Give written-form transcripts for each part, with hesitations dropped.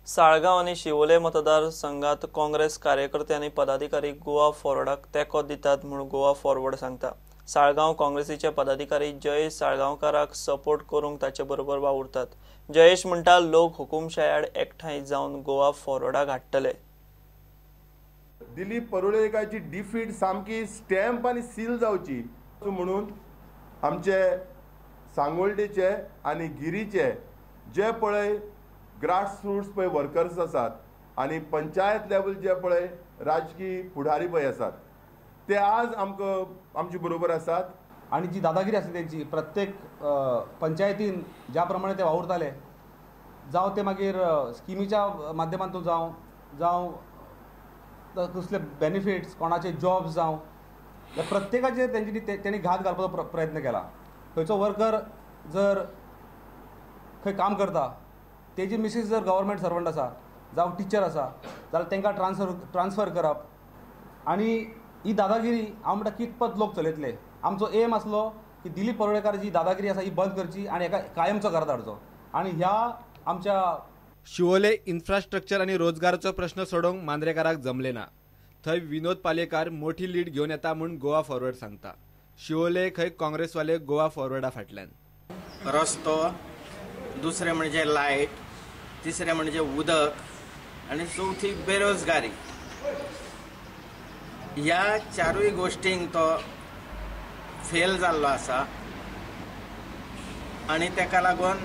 साळगांव आनी शिवोले मतदारसंघात काँग्रेस कार्यकर्ते आनी पदाधिकारी गोवा फॉरवर्डाक तेंको दितात म्हूण गोवा फॉरवर्ड सांगता। साळगांव काँग्रेसीचे पदाधिकारी जयेश साळगांवकाराक सपोर्ट करूंक ताचे बरोबर वावुरतात। जयेश म्हणटा लोक हुकुमशायाड एकठांय जावन गोवा फॉरवर्डाक हाडटले। दिलीप परुळेकाची डिफीट सामकी स्टॅम्प आनी सील जावची म्हणून आमचे सांगोल्डेचे आनी गिरीचे जे पळय ग्रासरूट्स पळय वर्कर्स आसात आनी पंचायत लेवल जे पळय राजकीय फुडारी पळय आसात ते आज आमकां आमचे बरोबर आसात। आनी जी दादागिरी आसली तेंची प्रत्येक पंचायतीन ज्या प्रमाणे ते वावुरताले, जावं ते मागीर स्किमीच्या माध्यमांतून जावं, जावं कसले बेनिफिट्स, कोणाचे जॉब्स जावं, प्रत्येकाचेर तेंच्यांनी तेणी घात घालपाचो प्रयत्न केला। खंयचो वर्कर जर खंय काम करता, तेजी मिसीस जर गव्हर्मेंट सर्वंट आसा जावं टिचर आसा जाल्यार तांकां ट्रान्सफर करप आनी ही दादागिरी हांव म्हणटा कितपत लोक चलयतले। आमचो एम आसलो की दिलीप परुळेकार जी दादागिरी आसा ही बंद करची आनी हेका कायमचो घरात हाडचो आनी ह्या आमच्या शिवोले इन्फ्रास्ट्रक्चर आनी रोजगाराचो प्रश्न सोडोवंक मांद्रेकाराक जमले ना। थंय विनोद पालेकार मोठी लीड घेवन येता म्हूण गोवा फॉरवर्ड सांगता। शिवोले खंय काँग्रेसवाले गोवा फॉरवर्डा फाटल्यान। रस्तो, दुसरें म्हणजे लायट, तिसरें म्हणजे उदक आनी चवथी बेरोजगारी। ह्या चारूय गोश्टींक तो फेल जाल्लो आसा आनी ताका लागून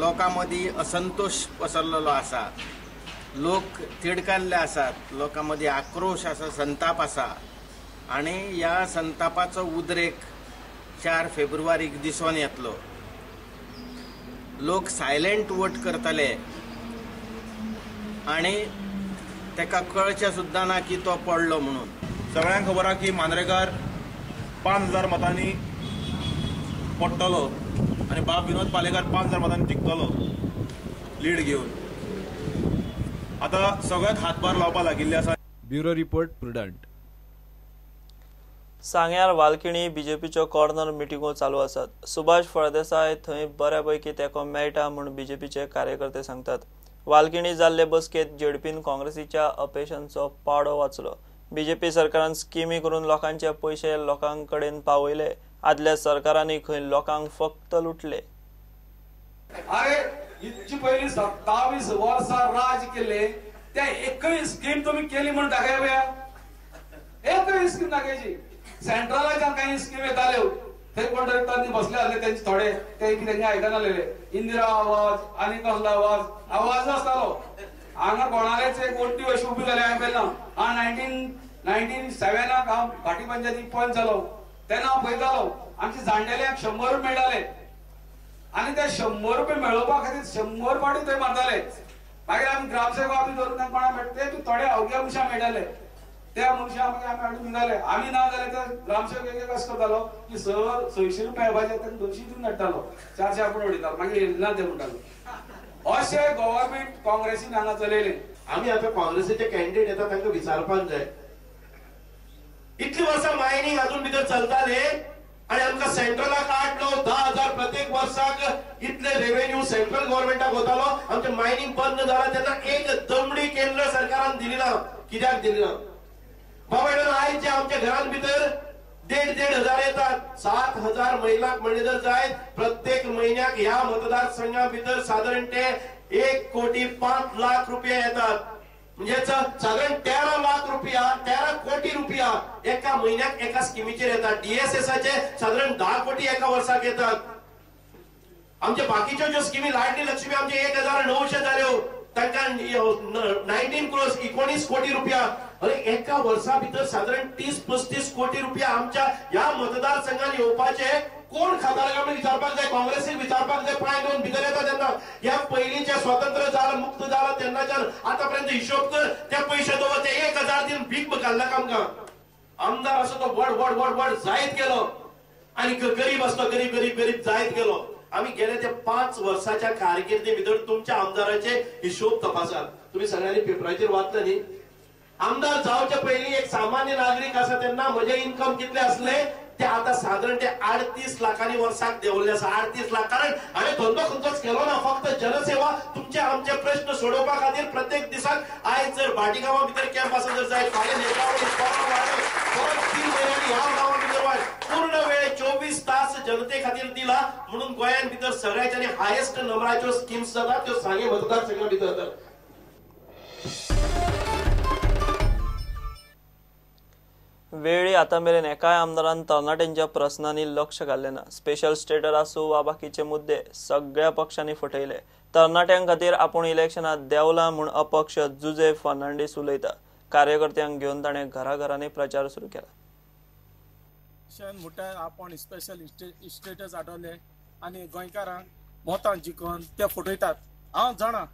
लोकां मदीं असंतोश पसरलेलो आसा, लोक तिडकाल्ले आसात, लोकां मदीं आक्रोश आसा, संताप आसा आनी ह्या संतापाचो उद्रेक 4 फेब्रुवारीक दिसून येतलो। लोक सायलेंट वोट करतले आनी ताका कळचें सुद्दां ना की तो पडलो म्हणून। सगळ्यांक खबर आहा की मांद्रेकार 5000 मतांनी पडटलो आनी बाब विनोद पालेकार 5000 मतांनी जिखतलो लीड घेवन। आतां सगळ्याक हातभार लावपाक लागिल्ले आसा। Bureau report, Prudent. सांग्यार वालकिणी बीजेपीच्यो कॉर्नर मिटिंगो चालू आसात। सुभाष फळदेसाय थंय बऱ्यापैकी तेंको मेळटा म्हूण बीजेपीचे कार्यकर्ते सांगतात। वालकिणी जाल्ले बसकेंत जेडपीन काँग्रेसीच्या अपेशांचो पाडो वाचलो। बीजेपी सरकारान स्किमी करून लोकांचे पयशे लोकांकडेन पावयले, आदल्या सरकारांनी खंय लोकांक फक्त लुटले। अरे इतकी पयली 27 वर्सां राज केले त्या एकय स्कीम तुमी केली म्हूण दाखया, एकय स्कीम दाखयची। सेंट्रलाच्यान काही स्कीम येताल्यो थंय कोण तरी तरणे बसले आसले तेंचे थोडे ते बी तेंचे आयकनासलेले। इंदिरा आवाज आनी कसलो आवाज आवाज आसतालो हांगा कोणालेच एक वण्टी अशी उबी जाली हांवें पळयला। हांव 1997 हांव भाटी पंचायतीक पंच जालो तेन्ना हांव पळयतालो आमचे जाणटेल्यांक 100 रुपये मेळटाले आनी ते 100 रुपये मेळोवपा खातीर 100 फावटी थंय मारताले। मागीर आमी ग्रामसेवक बी धरून तांकां कोणाक मेळटा ते थोडे अवघ्या मनशां मेळटाले, त्या मनशां मागीर आमी हाडून दिताले। आमी ना जाल्यार त्या ग्रामसेवक एक अशें करतालो की 600 रुपया येवपाचे तांकां 200 दिवन धाडटालो, 400 आपूण उडयतालो, मागीर येयना ते म्हणटालो। अशें गव्हर्मेंट काँग्रेसीन हांगा चलयलें। आमी आतां काँग्रेसीचे कॅन्डिडेट येता तांकां विचारपाक जाय, इतली वर्सां मायनींग अजून भितर चलताले आनी आमकां सेंट्रलाक 8, 9, 10 हजार प्रत्येक वर्साक इतले रेव्हेन्यू सेंट्रल गव्हर्मेंटाक वतालो। आमचें मायनींग बंद जाला तेन्ना एक दमडी केंद्र सरकारान दिली ना। कित्याक दिली ना बाबा? आयज जे आमच्या घरान भितर 1,500 1,500 हजार येतात, 7,000 महिलांक म्हणजे जर जायत प्रत्येक म्हयन्याक ह्या मतदारसंघा भितर सादारण ते 1,05,00,000 रुपया येतात, म्हणजे सादारण 13 लाख रुपया, 13 कोटी रुपया एका म्हयन्याक एका स्किमीचेर येतात। डीएसएसाचे सादारण 10 कोटी एका वर्साक येतात। आमचे बाकीच्यो ज्यो स्किमी लाडली लक्ष्मी आमचे 1,900 जाल्यो, तांकां 19 crores 19 कोटी रुपया। अरे एका वर्सा भितर सादारण 30-35 कोटी रुपया आमच्या ह्या मतदारसंघान येवपाचे कोण खाताले काय म्हणून विचारपाक जाय, काँग्रेसीक विचारपाक जाय। पांय घेवन भितर येता तेन्ना ह्या पयलींचे स्वतंत्र जाला मुक्त जाला तेन्नाच्यान आतापर्यंत हिशोब कर, त्या पयशे दवर ते 1,000 दिवन भीक घालना आमकां। आमदार असो तो व्हड व्हड व्हड व्हड जायत गेलो आनी गरीब आसतो गरीब गरीब गरीब जायत गेलो। आमी गेले ते 5 वर्साच्या कारकिर्दी भितर तुमच्या आमदाराचे हिशोब तपासात। तुम्ही सगळ्यांनी पेपराचेर वाचलं न्ही, आमदार जावचे पयलीं एक सामान्य नागरीक आसा तेन्ना म्हजें इन्कम कितलें आसलें, ते आतां सादारण ते 38 लाखांनी वर्साक देंवल्ले आसा. 38 लाख, कारण हांवें धंदो खंयचोच केलो ना, फक्त जनसेवा, तुमचे आमचे प्रश्न सोडोवपा खातीर प्रत्येक दिसाक आयज जर भाटी गांवा भितर कॅम्प आसा जर जायत, फाल्यां नेत्रावळी, परत 3 म्हयन्यांनी ह्या गांवा भितर वाड, पूर्ण वेळ 24 तास जनते खातीर दिला म्हणून गोंयान भितर सगळ्याच्यानी हायेस्ट नंबराच्यो स्किम्स जातात त्यो सांगे मतदारसंघा भितर जातात. वेळी आतां मेरेन एकाय आमदारान तरणाट्यांच्या प्रस्नांनी लक्ष घाल्लें ना. स्पेशल स्टेटर आसूं वा बाकीचे मुद्दे सगळ्या पक्षांनी फटयले. तरणाट्यां खातीर आपूण इलेक्शनात देंवला म्हूण अपक्ष जुजे फर्नांडीस उलयता. कार्यकर्त्यांक घेवन ताणें घराघरांनी प्रचार सुरू केला. म्हणटा आपण स्पेशल स्टेटस हाडले आनी गोंयकारांक मतां जिखून ते फटयतात. हांव जाणा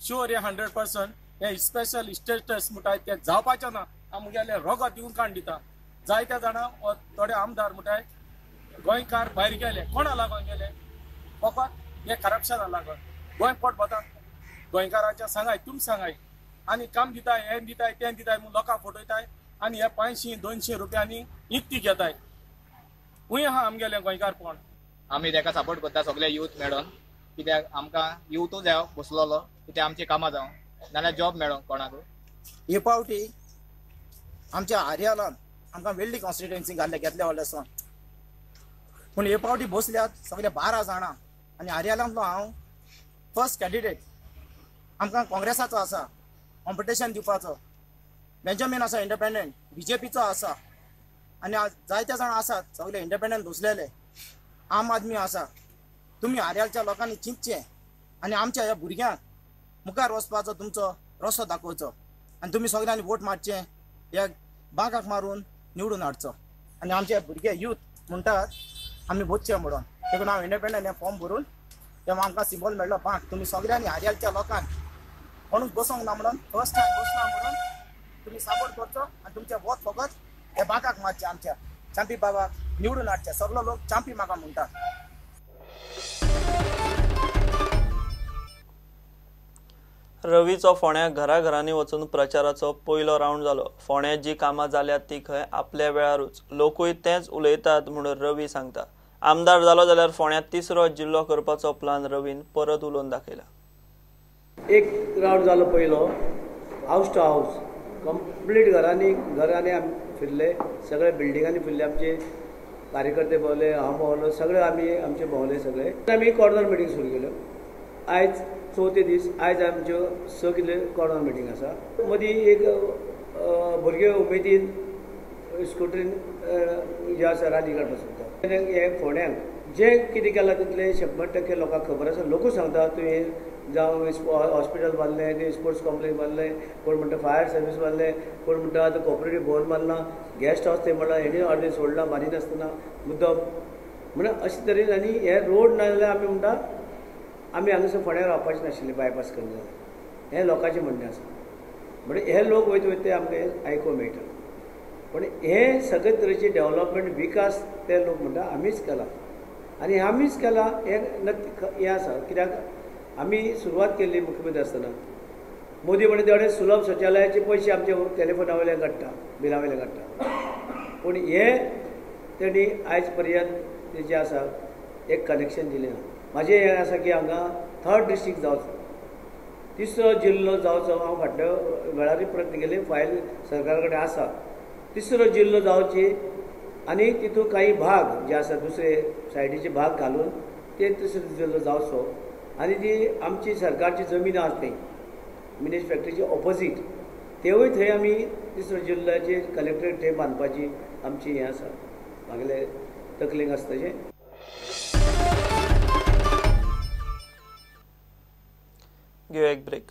शुअर हे 100% हे स्पेशल स्टेटस म्हणटा ते जावपाचें ना. हांव मुगेलें रोगत दिवन काण दिता. जायत्या जाणां थोडे आमदार म्हणटाय गोंयकार भायर गेले, कोणा लागून गेले? फकत हे करप्शना लागून. गोंय पोट भरता गोंयकाराच्या सांगाय, तुमी सांगाय आनी काम दिताय, हें दिताय, तें दिताय म्हूण लोकांक फटयताय आनी हे 500-200 रुपयांनी इकती घेताय. खूंय आहा आमगेलें गोंयकारपण? आमी तेका सपोर्ट करता सगळे यूथ मेळोन, कित्याक आमकां युथूच जाय बसलेलो, कित्याक आमचीं कामां जावं नाल्यार जॉब मेळों कोणाक. हे पावटी आमच्या आर्यालान आमकां वेल्ली कॉन्स्टिट्युएन्सी घाल्ले घेतले व्हडले सावन, पूण हे पावटी बसल्यात सगळे 12 जाणां आनी आर्यालांतलो हांव फर्स्ट कॅन्डिडेट. आमकां काँग्रेसाचो आसा कॉम्पिटिशन दिवपाचो, बेंजामीन आसा इंडिपेंडंट, बीजेपीचो आसा आनी जायते जाण आसात सगळे इंडिपेंडंट बसलेले, आम आदमी आसा. तुमी आर्यालच्या लोकांनी चिंतचें आनी आमच्या ह्या भुरग्यांक मुखार वचपाचो तुमचो रस्तो दाखोवचो आनी तुमी सगळ्यांनी वोट मारचें, ह्या बागाक मारून निवडून हाडचो. आनी आमचे भुरगे यूथ म्हणटात आमी वचचें म्हणून, देखून हांव इंडिपेंडंट हें फॉर्म भरून तेन्ना आमकां सिंबल मेळ्ळो बांक. तुमी सगळ्यांनी आर्यालच्या लोकांक कोणूच बसोंक ना म्हणून फर्स्ट टायम बसना म्हणून तुमी सपोर्ट करचो आनी तुमचें वोट फकत ह्या बागाक मारचें, आमच्या चांपी बाबाक निवडून हाडचें. सगलो लोक चांपी म्हाका म्हणटात. रवीचो फोंड्या घराघरांनी वचून प्रचाराचो पयलो रावंड जालो. फोंड्या जी कामां जाल्यात ती खंय आपल्या वेळारूच, लोकूय तेंच उलयतात म्हणून रवी सांगता. आमदार जालो जाल्यार फोंड्यात तिसरो जिल्लो करपाचो प्लान रवीन परत उलोवन दाखयला. एक रावंड जालो पयलो, हावस टू हावस कंप्लीट घरांनी घरांनी आमी फिरले, सगळे बिल्डिंगांनी फिरले, आमचे कार्यकर्ते भोंवले, हांव भोंवलो, सगळे आमी आमचे भोंवले सगळे. आमी कॉर्नर मिटींग सुरू केल्यो. आयज चवथे दीस, आयज आमच्यो 6 किलो कॉर्नर मिटींग आसा. मदीं एक भुरगे उमेदीन स्कुटरीन जे आसा रॅली काडपाक सोदता. हे फोंड्यांक जें कितें केलां तितलें 100% लोकांक खबर आसा. लोकूच सांगता तुवें जावं हॉस्पिटल बांदलें, स्पोर्ट्स कॉम्प्लेक्स बांदलें, कोण म्हणटा फायर सर्वीस बांदलें, कोण म्हणटा आतां कॉपरेटीव भवन बांदलां, गेस्ट हावस थंय म्हणलां, हेणी अर्दें सोडलां मारिनासतना मुद्दम म्हणून अशे तरेन. आनी हे रोड ना जाल्यार आमी म्हणटा आमी हांगासर फोंड्यार रावपाचें नाशिल्लें बायपास करून जाल्यार, हें लोकांचें म्हणणें आसा. म्हणजे हे लोक वयता वयता ते आमकां आयकूंक मेळटा. पूण हे सगळे तरेचे डेवलपमेंट विकास ते लोक म्हणटा आमीच केला आनी आमीच केला हें नक्की हें आसा. कित्याक आमी सुरवात केल्ली मुख्यमंत्री आसतना मोदी म्हणटा तेवढे सुलभ शौचालयाचे पयशे आमचे टेलिफोना वयल्यान काडटा, बिला वयल्यान काडटा. पूण हे तेणी आयज पर्यंत ते जे आसा एक कनेक्शन दिलें ना. म्हाजें हें आसा की हांगा थर्ड डिस्ट्रिक्ट जावचो, तिसरो जिल्लो जावचो. हांव फाटल्या वेळारूय प्रयत्न केले, फायल सरकारा कडेन आसा. तिसरो जिल्लो जावची आनी तितूंत काही भाग जे आसा दुसरे सायडीचे भाग घालून ते तिसरो जिल्लो जावचो. आनी जी आमची सरकारची जमीन आसा थंय मिनेज फॅक्टरीचे ऑपोजीट तेवूय थंय आमी तिसरो जिल्ल्याचे कलेक्टरेट थंय बांदपाची आमची हें आसा, म्हागेले तकलेक आसा तशें. घेवया एक ब्रेक.